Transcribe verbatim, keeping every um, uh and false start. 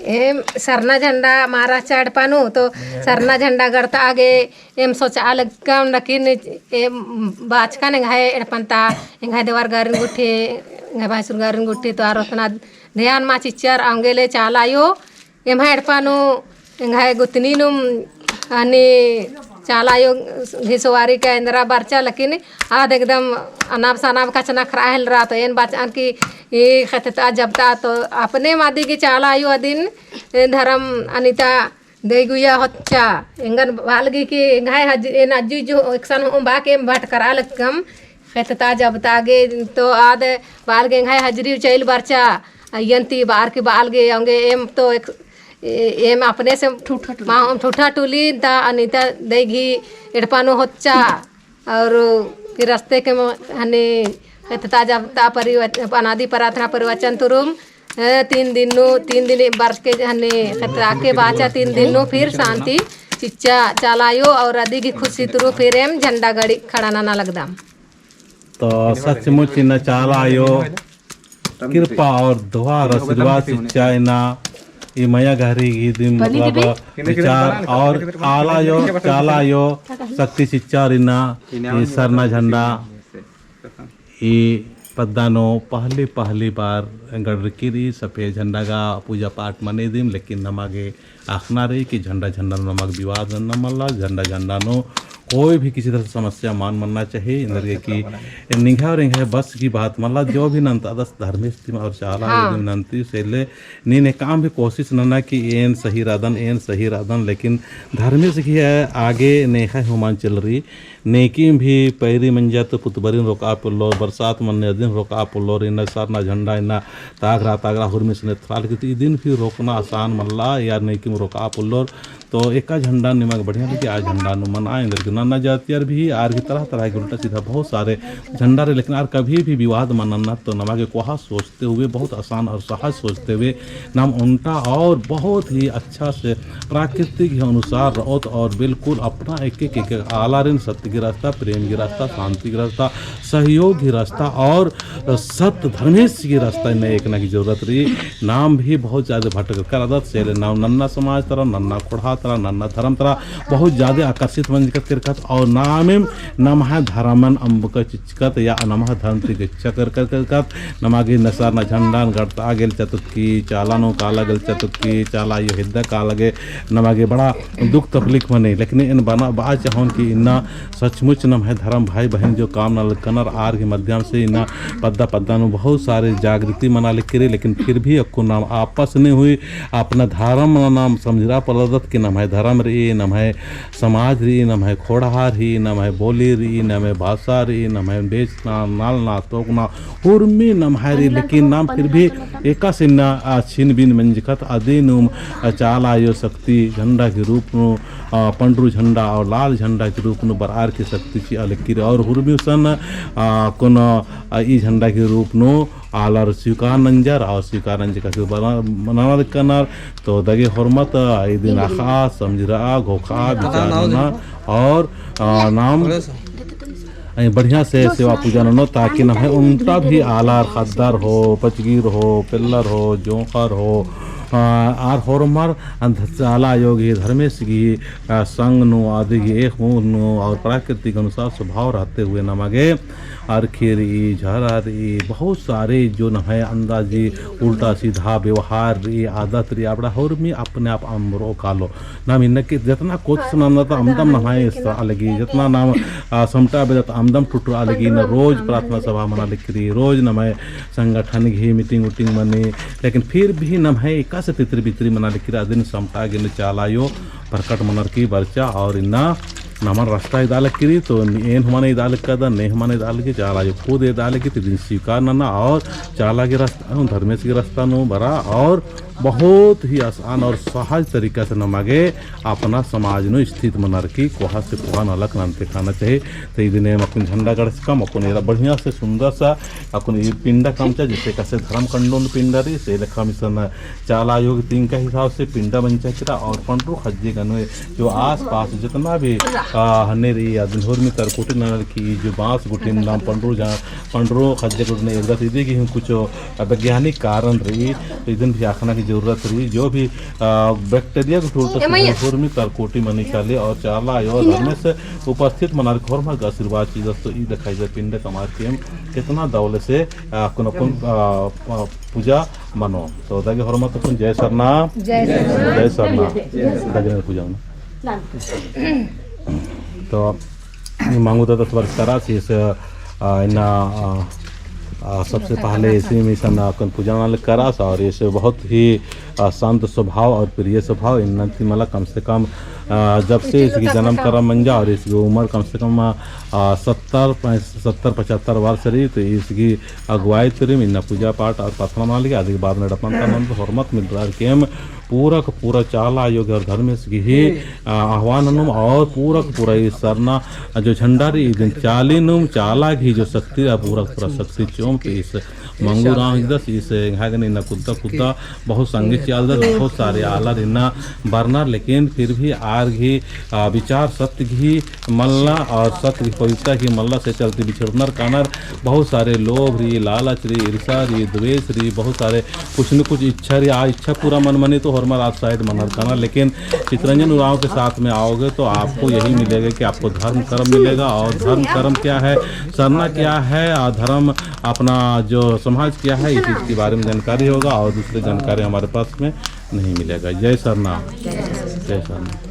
एम सरना झंडा मारा चा एड़पा नू, तो सरना झंडा गड़तआ गे एम सोचआ लग्गम, लेकिन एम बाचकन एंग्है एड़पन ता, एंग्है देवर गरिन गुट्ठी, एंग्है भैंसुर गरिन गुट्ठी, तो आर ओतना ध्यान मा चिच्चर, औंगे ले चाला आयो, एम्है एड़पा नू, एंग्है गुतनी नुम, हनी चाला आयो घिसवारी का एन्दरा बरचा, लेकिन आद एकदम अनाब सनाब कछनखरआ हेलरा, तो एन बाचन कि ई ख़ेत्तता जबता तो अपने मादी गे चाला आयो अदिन धरम अनिता देगुया होच्चा। एंगन बालगी कि एंग्है हज-, एन अज्जु जो एकसन हों बा के एम भटकरआ लक्कम। ख़ेत्तता जबता गे तो आद बालगे एंग्है हजरी चइल बरचा। अइयन ती बार की बालगे औंगे एम तो एक, ए-, एम अपने से ठूठा टुली। मा-, ठूठा टुली ता अनिता देगी एड़पा नू होच्चा। और फिर रस्ते के म-, हने ख़ेत्तता जबता परिवच-, अनादि प्रार्थना परिवचन तुरुम, ए, तीन दिन नू, तीन दिन बरस के हने ख़ेत्तता के बाचा तीन दिन नू फिर शांति चिच्चा चाला आयो और अदिगी खुशी तुरु फिर एम झंडा गड़ी खड़ा नना लगदम। तो सचमुच इन्ना चाला आयो कृपा और दुआ और आशीर्वाद चिच्चा इन्ना ई मया गहरी गही दिम मतलब विचार और आला आयो, चाला आयो शक्ति चिच्चा और इन्ना ई सरना झंडा ई पद्दा नू पहली, पहली बार गड़रकी रई, सफेद झंडा गा पूजा पाठ मनी दिम, लेकिन नमा गे अख़ना रई कि झंडा झंडा नू नमक विवाद नन्ना मल्ला, झंडा झंडा नू कोई भी किसी तरह से समस्या मान मन्ना चाहिए। एन्देरगे कि निंग्है और एंग्है बस की बात मल्ला, जो भी नन्तादस धर्मेस दिम और चाला हाँ। दिम नन्ती से ले नीन एकाम भी कोशिश नन्ना कि एन सही रअदन, एन सही रअदन, लेकिन धर्मेस गही आगे नेखय हूँ मल चल रई। नेकिम भी पैरी मंजा तो पुतबरिन रोकआ पोल्लोर, बरसात मन्ने अदिन रोकआ पोल्लोर, इन्ना सरना झंडा इन्ना तागरा तागरा हुरमिस नेथरा लगी तो इदिन भी रोकना आसान मल्ला, यार नेकिम रोकआ पोल्लोर। तो एका झंडा निमा गे बढ़िया लगी, आ झंडा नू मना, एन्देरगे नन्ना जातियर भी आर गही तरह तरह के उल्टा सीधा बहुत सारे झंडा रई, लेकिन आर कभी भी विवाद मल नन्ना, तो नमा गे कोहा सोचते हुए, बहुत आसान और सहज सोचते हुए नाम ओन्टा और बहुत ही अच्छा से प्राकृतिक ही अनुसार रओत और बिल्कुल अपना एक एक एक आलारिन सत्य गही रस्ता, प्रेम गही रस्ता, शांति गही रस्ता, सहयोग गही रस्ता और सत्य धर्मेस गही रस्ता में एकना की जरूरत रई। नाम भी बहुत ज्यादा भटक करदत, से ले नाम नन्ना समाज तरा, नन्ना खोड़हा तरा, नन्ना धर्म तरा बहुत ज्यादा आकर्षित मंजकत केरकत और नाम एम नम्है धर्मन अम्बका चिच्चकत या नम्है धर्म ती गच्छा केरकत केरकत नमा गे सरना झंडान गड़तआ गे लच्चतत कि चाला नू काला गे लच्चतत कि चाला आयो हेद्दा काला गे नमा गे बड़ा दुख तकलीफ मनी, लेकिन एन बना बआ चाहोन कि इन्ना सचमुच नम्है धर्म भाई बहिन जो काम नना लगनर आर गही माध्यम से इन्ना पद्दा पद्दा नू बहुत सारे जागृति मना लगी रई, लेकिन फिर भी अक्कुन नाम आपस नू हुई अपना धर्म नाम समझरआ पोल्लदत कि नम्है धर्म रई, नम्है समाज रई, नम्है खोड़हा रई, नम्है बोली रई, नम्है भाषा रई, नम्है बेचना, नलना, तोकना, हुरमी नम्है रई, लेकिन नाम फिर भी एकासे इन्ना, आ, छिन बिन मंजकत अदिनुम, आ, चाला आयो शक्ति झंडा के रूप नू, आ, पंडरू झंडा और लाल झंडा के रूप नू बरआर की शक्ति चिआ लगी रई और हुरमी गुसन, आ, कोनो, आ, ई झंडा के रूप नू आलर स्वीकार नंजर और स्वीकार नंजका से बना-, मना लगनर। तो दगे होरमत, आ, इदिन अख़ा, समझरआ, घोखा, विचार नना और, आ, नाम, आ, बढ़िया से सेवा पूजा ननो, ताकि नम्है ओन्टा भी आलर ख़द्दर हो, पचगीर हो, पेल्लर हो, जोंख़र हो, आ, आर होरमर अंध चाला आयो गही धर्मेस गही, आ, संग नू, अदिगही एक मुँह नू और प्राकृतिक अनुसार स्वभाव रहते हुए नमा गे अरखी रई, झरा रई, बहुत सारे जो नम्है अंदाजी उल्टा सीधा व्यवहार रई, आदत रई, अबड़ा हुरमी अपने आप अम्बरओ कालो। नाम इन्ना कि जतना कोशिश नन्ना ता अमदम नम्है एसरआ लगी, जतना नाम, आ, समटा बेद्दा ता अमदम टुटरआ लगी, इन्ना रोज प्रार्थना सभा मना लगी रई, रोज नम्है संगठन गही meeting उटिंग मनी, लेकिन फिर भी नम्है एकासे तितरी बितरी मना लगी रई, अदिन समटा गे इन्ना चाला आयो प्रकट मनर की बरचा और इन्ना नमन रस्ता एदा लगी रई, तो एन हूँ मने एदा लगी रई, ने हूँ मने एदा लगी, चाला आयो खुद एदा लगी, तो इदिन स्वीकार नना और चाला गही रस्ता नू, धर्मेस गही रस्ता नू बरआ और बहुत ही आसान और सहज तरीका से नमा गे अपना समाज नू स्थित मनर की कोहा से कोहा नलख नन्ते ख़ना चाहिए। तो इदिन एम अक्कुन झंडा गड़चकम, अक्कुन एरा बढ़िया से सुंदर सा अक्कुन ई पिंडा कमचा, जैसे कसे धर्म कंडोन पिंडा रई, से लेखा मिसन चाला आयो गही तिंका हिसाब से पिंडा मंजा केरा और पंडरू खज्जे गने जो आस पास जितना भी, आ, हने रई, अदिन हुरमी तरकुटी ननर की जो बांस गुटिन नाम पंडरू जा, पंडरू खज्जे गुटिन एरदत, इदी गही कुछ वैज्ञानिक कारण रई, तो इदिन भी अख़ना की जरूरत रई, जो भी, आ, bacteria को टूट हुरमी करकोटी मनी काली और चाला आयो धर्मेस उपस्थित मनार होरमा गे आशीर्वाद चिअदस तो ई देखाई दे पिंड कमार के एम कितना दौले से, आ, कुन कुन, आ, आ, पूजा मनो। तो दागे होरमा तो कुन जय सरना। जय सरना। जय सरना। दागे पूजा मनो। तो मांगू दादा तबार करास इस, आ, इन्ना, आ, आ, सबसे पहले इसी मिशन अक्कुन पूजा नना लगी करास और इसे बहुत ही, आ, शांत स्वभाव और प्रिय स्वभाव। इन्ना ती मला कम से कम, आ, जब से इसकी जन्म करम मंजा और इसकी उम्र कम से कम, आ, आ, सत्तर, सत्तर पचहत्तर वर्ष रई, तो इसकी अगुवाई तुरिम इन्ना पूजा पाठ और प्रार्थना नना लगी। आदि के बाद में डपन तनन होरमत मिलरार के एम पूरा का पूरा चाला आयो गे और धर्मेस गही, आ, आह्वान नुम और पूरा का पूरा ई सरना जो झंडा रई, इदिन चाली नुम चाला गही जो शक्ति रई, पूरा का पूरा शक्ति चिओम तो इस मंगू राम हिकदस, इस एंग्है गने इन्ना कुद्दा कुद्दा बहुत संगे चिआलदस, बहुत सारे आलर इन्ना बरनर, लेकिन फिर भी आर गही, आ, विचार सत्य गही मल्ला और सत्य गही पवित्रता गही मल्ला से चलते बिछड़नर कानर। बहुत सारे लोभ रई, लालच रई, ईर्षा रई, द्वेष रई, बहुत सारे कुछ न कुछ इच्छा रई, आ इच्छा पूरा मल मनी तो होरमर आ side मनर कानर। लेकिन चितरंजन उराँव के साथ में आओगे तो आपको यही मिलेगा कि आपको धर्म कर्म मिलेगा। और धर्म कर्म क्या है, सरना क्या है, और धर्म अपना जो समाज क्या है, इस चीज़ के बारे में जानकारी होगा और दूसरी जानकारी हमारे पास में नहीं मिलेगा। जय सरना। जय सरना।